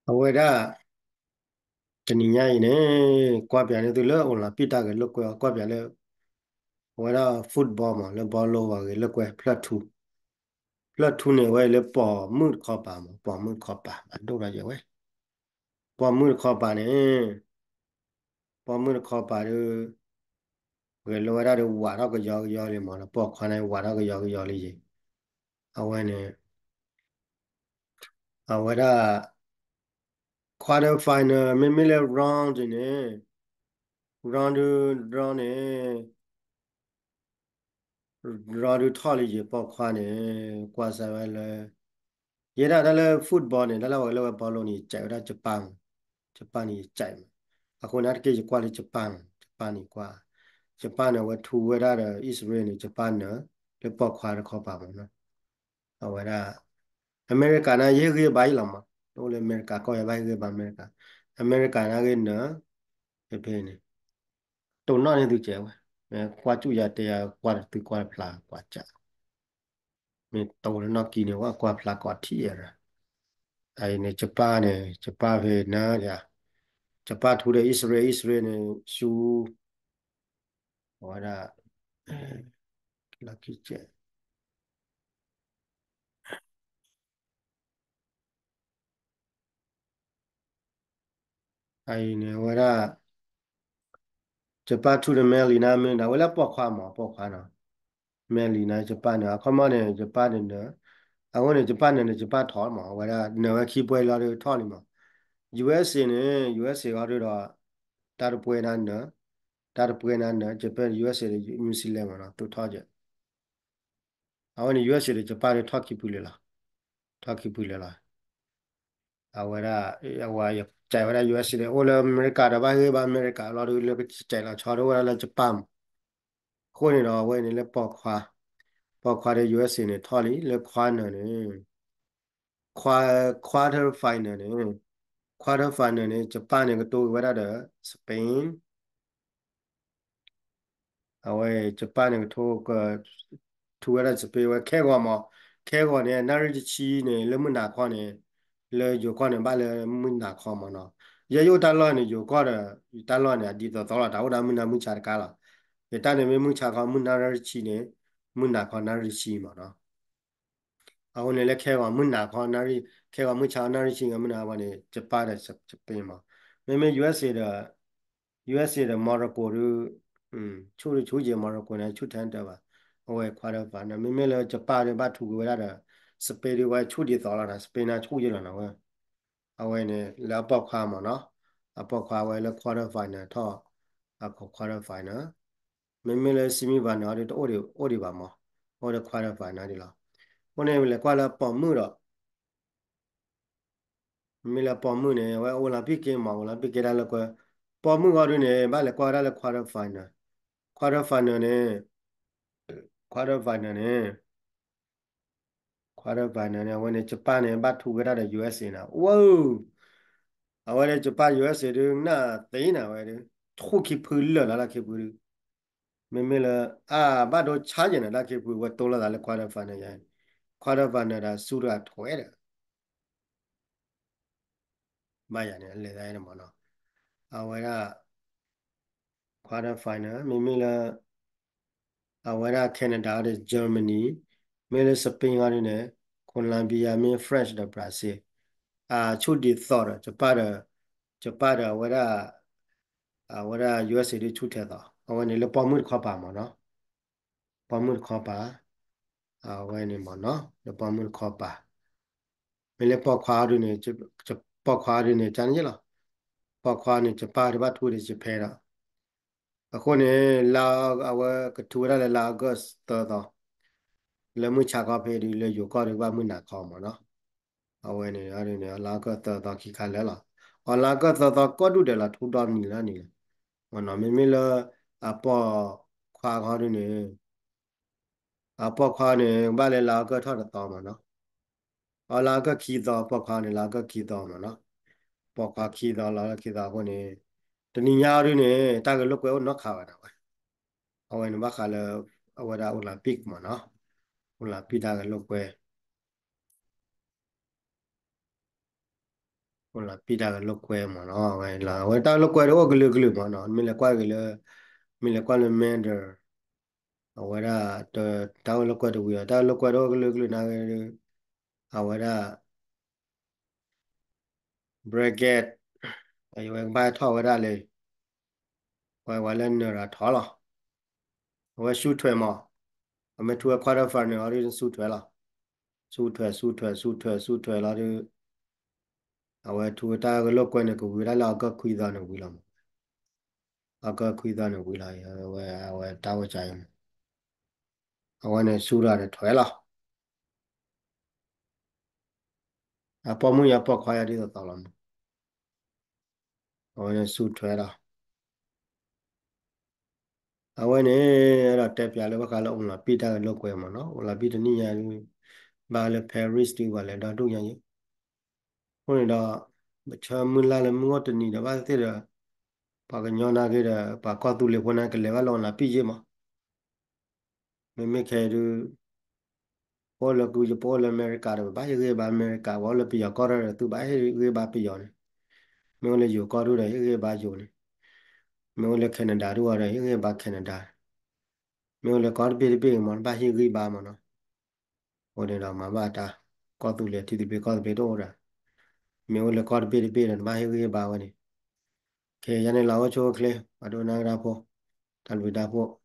အဝဲဒၣ် တနံၤညါအံၤန့ၣ် ကွၢ်ပၠးန့ၢ်သုလၢ Olympic တၢ်ဂဲၤလိာ်ကွဲအီၤ ကွၢ်ပၠးလၢ အဝဲဒၣ် football မး လၢ ball လိၤ ပှၤဂဲၤလိာ်ကွဲ ဖျၢၣ်ထူ, ဖျၢၣ်ထူန့ၣ် အဝဲလၢပိာ်မုၣ်တခီပၤမး ပိာ်မုၣ်တခီပၤ အဒိၣ်ထီၣ်ယဲဝဲ ပိာ်မုၣ်တခီပၤန့ၣ် ပိာ်မုၣ်တခီပၤဒီး ဂဲၤလိာ်ဝဲဒၣ်ဒီး ဝးထီၣ်ကယီကယီလံမး ဒီးပိာ်ခွါန့ၣ် ဝးထီၣ်ကယီကယီလံယဲ အဝဲန့ၣ် အဝဲဒၣ် quarter final မ့မ့ၢ်လၢ round န့ၣ် round ဒု round န့ၣ် round ဒုထီၣ်လံယဲ ပိာ်ခွါန့ၣ် ကွၢ်စၢၤဝဲလၢ ယဲဒၣ်တၢ်လၢ football န့ၣ် တၢ်လၢပှၤဂဲၤလိာ်ဝဲ ball လိၤန့ၣ် ယကဲးဝဲဒၣ် Japan မး Japan န့ၣ် ယကဲးမး အဃိန့ၣ် တက့ၢ်ယကွၢ်လၢ Japan မး Japan န့ၣ်ကွၢ် Japan န့ၣ် အဝဲထူဝဲဒၣ်ဒီး Israel န့ၣ် Japan န့ၣ် လၢပိာ်ခွါတခီပၤမးနီၤ အဝဲဒၣ် အမဲရကၤန့ၣ် ယဟ့ၣ်ဂံၢ်ဘါအံၤလီၤမး တအိၣ်လၢအမဲရကၤကီၢ် ယဘၣ်ဟ့ၣ်ဂံၢ်ဘါအမဲရကၤ အမဲရကၤန့ၣ်ဂ့ၤနၢၤ ဖဲဖဲန့ၣ် တိၢ်နီၣ်န့ၢ်သုကဲးဝဲ ကွၢ်စူၣ်ယၤတဲယၤ ကွၢ်တသုကွၢ်တဖျါ ကွၢ်ကၢ် မ့ၢ်တိၢ်လၢနီၢ်ကံန့ၣ် ဝဲကွၢ်ဖျါကိးထံၣ်ယၤဒီး အအံၤန့ၣ် Japan န့ၣ် Japan ဖဲနၢၤ Japan ထူဒီး Israel Israel န့ၣ် ဆူ အဝဲဒၣ် လီၢ်ခံကဲး အအံၤန့ၣ် အဝဲဒၣ် Japan ထူဒီး မဲလံနါ မ့ၢ်ဒၣ်ဝဲလၢပိာ်ခွါမး ပိာ်ခွါနီၤ မဲလံနါ Japan န့ၣ် အခီမီန့ၣ် Japan န့ၣ်နၢၤ အဃိန့ၣ် Japan နၢၤန့ၣ် Japan ထီၣ်မး အဝဲဒၣ်နၢၤဝဲခံပွဲလီၤဒီးထီၣ်လံမး USA န့ၣ် USA ဃီဒီး တၢ်တပွဲနၢၤ တၢ်တပွဲနၢၤ Japan USA ဒီး New Zealand မးနီၤ သုးထီၣ်ကဲး အဝဲန့ၣ် USA ဒီး Japan ဒီးထီၣ်ခံဖုလၢာ်လီၤ ထီၣ်ခံဖုလၢာ်လီၤ အဝဲဒၣ် အဝဲယကဲးဝဲဒၣ် USA ဒီး အိၣ်လၢအမဲရကၤဒီး ဘၣ်ဟ့ၣ်ဘါအမဲရကၤလီၤဒီး လၢကဲးလီၤဆီဒီး ဝဲဒၣ်လၢ Japan မး အဃိန့ၣ်ဒီး အဝဲန့ၣ်လၢပိာ်ခွါ ပိာ်ခွါဒီး USA န့ၣ် ထီၣ်လံ လၢ quarter န့ၣ် quarter final န့ၣ် quarter final န့ၣ် Japan န့ၣ် ကတိၤဝဲဒၣ်ဒီး Spain အဝဲ Japan န့ၣ် ကထိ က ထူဝဲဒၣ် Spain ဝဲ ခဲဂီၤမး ခဲဂီၤန့ၣ် နၣ်ရံၣ်တဆံန့ၣ် လၢမုၢ်နၤခီန့ၣ် လၢယိၤကီၢ်န့ၣ် ဘၣ်လၢမုၢ်နၤခီမးနီၤ ယဲယအိၣ်တၢ်လီၢ်န့ၣ် ယိၤကီၢ်ဒီး ယတၢ်လီၢ်န့ၣ် အဒ်သိးသိးလီၤ တၢ်အိၣ်ဒၣ်မုၢ်နၤမုၢ်ဆါတကါလီၤ ယတၢ်န့ၣ်မ့ၢ်မုၢ်ဆါခီ မုၢ်နၤရံၣ်တဆံန့ၣ် မုၢ်နၤခီနၣ်ရံၣ်တဆံမးနီၤ အဃိန့ၣ်လၢခဲဂီၤမုၢ်နၤခီ နၣ်ရံၣ် ခဲဂီၤမုၢ်ဆါနၣ်ရံၣ်ဆံ မုၢ်နၤဝဲန့ၣ် Japan ဒီး Spain မး မ့မ့ၢ် USA ဒီး USA ဒီး Morocco ဒီး ဆူၣ်ဆူၣ်ယဲ Morocco န့ၣ် ဆူၣ်ထဲတၢ်ဘၣ် အဝဲ quarter final မ့မ့ၢ်လၢ Japan ဒီး ဘၣ်ထူကွံာ်ဝဲဒၣ်ဒီး Spain ဒီး ဝဲဆူၣ်ဒ်သိးလီၤနီၤ Spain န့ၣ် ဆူၣ်ယဲလီၤနီၤဝဲ အဝဲန့ၣ် လၢအပိာ်ခွါမးနီၤ အပိာ်ခွါဝဲလၢ quarter final ထီၣ် အ quarter final မ့မ့ၢ်လၢ semi final ဒီး တအိၣ်ဒံး အိၣ်ဒံးဘၣ်မး အိၣ်ဒီး quarter final ဒံးလီၤ အဃိန့ၣ် လဲၤကွၢ်လၢပိာ်မုၣ်ဒီး မ့မ့ၢ်လၢပိာ်မုၣ်န့ၣ် အဝဲ Olympic က့မး Olympic က့ဒၣ်လၢကွဲ ပိာ်မုၣ်ဂီၢ်ဒုန့ၣ် ဘၣ်လဲၤကွၢ်ဝဲဒၣ်လၢ quarter final quarter final န့ၣ် quarter final န့ၣ် quarter final န့ၣ် အဝဲန့ၣ် Japan န့ၣ် ဘၣ်ထူဝဲဒၣ်ဒီး USA နီၤ ဝဲ အဝဲန့ၣ် Japan USA ဒု နၢ်သ့နၤဝဲဒု ဆူၣ်ခံဖုလၢာ်လီၤ တၢ်ခံဖုဒု မ့မ့ၢ်လၢ အဘၣ်ဒိဆါယဲၢ်န့ၣ် တၢ်ခံဖု ဝဲတိၢ်လိာ်သးလၢ quarter final ယါ quarter final ဒီး ဆူၣ်တဂၤထွဲဒီး ဘၣ်ယၤန့ၣ် အလဲၤသးန့ၣ်မးနီၤ အဝဲဒၣ် quarter final မ့မ့ၢ်လၢ အဝဲဒၣ် Canada ဒီး Germany မ့ၢ်လၢ Spain ဂီၢ်ဒုန့ၣ် Colombia မ့ၢ် France ဒီး Brazil အဆူၣ်ဒ်သိးဒီး Japan ဒီး Japan ဒီး အဝဲဒၣ် အဝဲဒၣ် USA ဒုဆူၣ်ထဲသိး အဝဲန့ၣ်လၢပိာ်မုၣ်တခီပၤမးနီၤ ပိာ်မုၣ်တခီပၤ အဝဲန့ၣ်မးနီၤ လၢပိာ်မုၣ်တခီပၤ မ့ၢ်လၢပိာ်ခွါဒုန့ၣ် ပိာ်ခွါဒုန့ၣ် ကန့ၣ်ယဲလီၤ ပိာ်ခွါန့ၣ် Japan ဒုဘၣ်ထူဒီး Japan ဒီး အဃိန့ၣ် လါ အဝဲကထူဝဲဒၣ်လၢလါအီကူးသၢသီ လၢမုၢ်ဆါခီဖဲဒု လၢယိၤကီၢ်ဒုဘၣ်မုၢ်နၤခီမးနီၤ အဝဲန့ၣ် လါအီကူးသၢသီခံခါလၢာ်လီၤ အီၤလါအီကူးသၢသီကိးဒူၣ်ဒဲးလီၤ ထူဒီနံၤလၢနံၤလီၤ မ့မ့ၢ်လၢ အပိာ်ခွါခီဒုန့ၣ် အပိာ်ခွါန့ၣ် ဘၣ်လၢလါအီကူးထီၣ်တသီမးနီၤ အီၤလါအီကူးခံသီ ပိာ်ခွါန့ၣ် လါအီကူးခံသီမးနီၤ ပိာ်ခွါခံသီလီၤ ခံသီအဃိန့ၣ် တနံၤညါအီၤဒုန့ၣ် တၢ်ဂဲၤလိာ်ကွဲအိၣ်နီတခါဘၣ်နီၤ အဝဲန့ၣ်ဘၣ်ဃးလၢ အဝဲဒၣ် Olympic မးနီၤ Olympic တၢ်ဂဲၤလိာ်ကွဲ အိၣ်လီၤပံာ်တၢ်ဂဲၤလိာ်ကွဲမ့ၢ်နီၤ, အဝဲလီၤ အဝဲတၢ်ဂဲၤလိာ်ကွဲတအိၣ်ကလုာ်ကလုာ်မ့ၢ်နီၤ, မ့ၢ်လဲၤကွၢ်က့ၤလၢ, မ့ၢ်လဲၤကွၢ်လၢ Mendel, အဝဲဒၣ် တၢ်ဂဲၤလိာ်ကွဲတဝံၤအီၤ, တၢ်ဂဲၤလိာ်ကွဲတအိၣ်ကလုာ်ကလုာ်န့ၣ်ဂ့ၤ, အဝဲဒၣ် Breguet, အဝဲကဘၣ်ဟဲထီၣ်ဝဲဒၣ်လၢ ပှၤဝဲလၢနၢၤရၤထီၣ်လီၤ. အဝဲဆူထွဲမး, အမ့ၢ်ထူဝဲ quarter final အီၤဒုးဆူထွဲလီၤ. ဆူထွဲ ဆူထွဲ ဆူထွဲ ဆူထွဲလီၤဒုး, အဝဲထူဝဲတၢ်ဂဲၤလိာ်ကွဲန့ၣ် ကဝံၤဝဲဒၣ်လၢ August ခွံသီန့ၣ်ဝံၤလီၤမး. August ခွံသီန့ၣ်ဝံၤလီၤ, အဝဲ အဝဲတၢ်အိၣ်ကါအံၤမး, အဝဲန့ၣ်ဆူထွဲဒီးထွဲလီၤ. အပိာ်မုၣ်ယါပိာ်ခွါယါဒ်သိးသိးလီၤမး, အဝဲန့ၣ်ဆူထွဲလီၤ. အဝဲန့ၣ် အဲၣ်ဒိးတဲပျးလၢဘၣ်ဃးလၢ Olympic တၢ်ဂဲၤလိာ်ကွဲမ့ၢ်နီၤ, Olympic တနံၣ်ညါဒုး ဘၣ်လၢ Paris ဒုး ပှၤလဲၤဒီဒူၣ်ညါယဲ, အဃိန့ၣ်ဒီး ပဆၢမုၢ်လၢ်လၢမုၢ်အိၣ်တနံၤဒီး ဘၣ်သ့ၣ်သ့ၣ်ဒီး ပှၤကညီနာ်က့ဒီး ပှၤကီၢ်သူလ့ၤဖိန့ၣ် ကလဲၤဘၣ်လၢ Olympic ယဲမး. မ့မ့ၢ်ခဲအံၤဒုး ပအိၣ်လၢ ပအိၣ်လၢအမဲရကၤဒီး ပဘၣ်ဟ့ၣ်ဂံၢ်ဘါအမဲရကၤ, ပအိၣ်လၢပယီၤကီၢ်ဒီး သုဘၣ်ဟ့ၣ်ဂံၢ်ဘါပယီၤန့ၣ်, မ့ၢ်အိၣ်လၢယိၤကီၢ်ဒုးဒီး ဟ့ၣ်ဂံၢ်ဘါယိၤန့ၣ်, မ့ၢ်အိၣ်လၢ Canada ဒုးအီၤဒီး ဟ့ၣ်ဂံၢ်ဘါ Canada, မ့ၢ်အိၣ်လၢကီၢ်တဘ့ၣ်တဘ့ၣ်မး တဘၣ်ဟ့ၣ်ဂံၢ်ဘါမ့ၢ်နီၤ. အဃိန့ၣ်ဒီးမၤဘၣ်တၢ်, ကီၢ်သူလ့ၤထံသဘျ့ကီၢ်သဘျ့တအိၣ်ဒီး, မ့ၢ်အိၣ်လၢကီၢ်တဘ့ၣ်တဘ့ၣ်ဒီး တဘၣ်ဟ့ၣ်ဂံၢ်ဟ့ၣ်ဘါဝဲန့ၣ်. ခဲယါန့ၣ်လီၤ အိၣ်ဆူၣ်အိၣ်ချ့ ပှၤဒိကနၣ်တၢ်ဖိ, တၢ်ဘျုးတၢ်ဖှိၣ်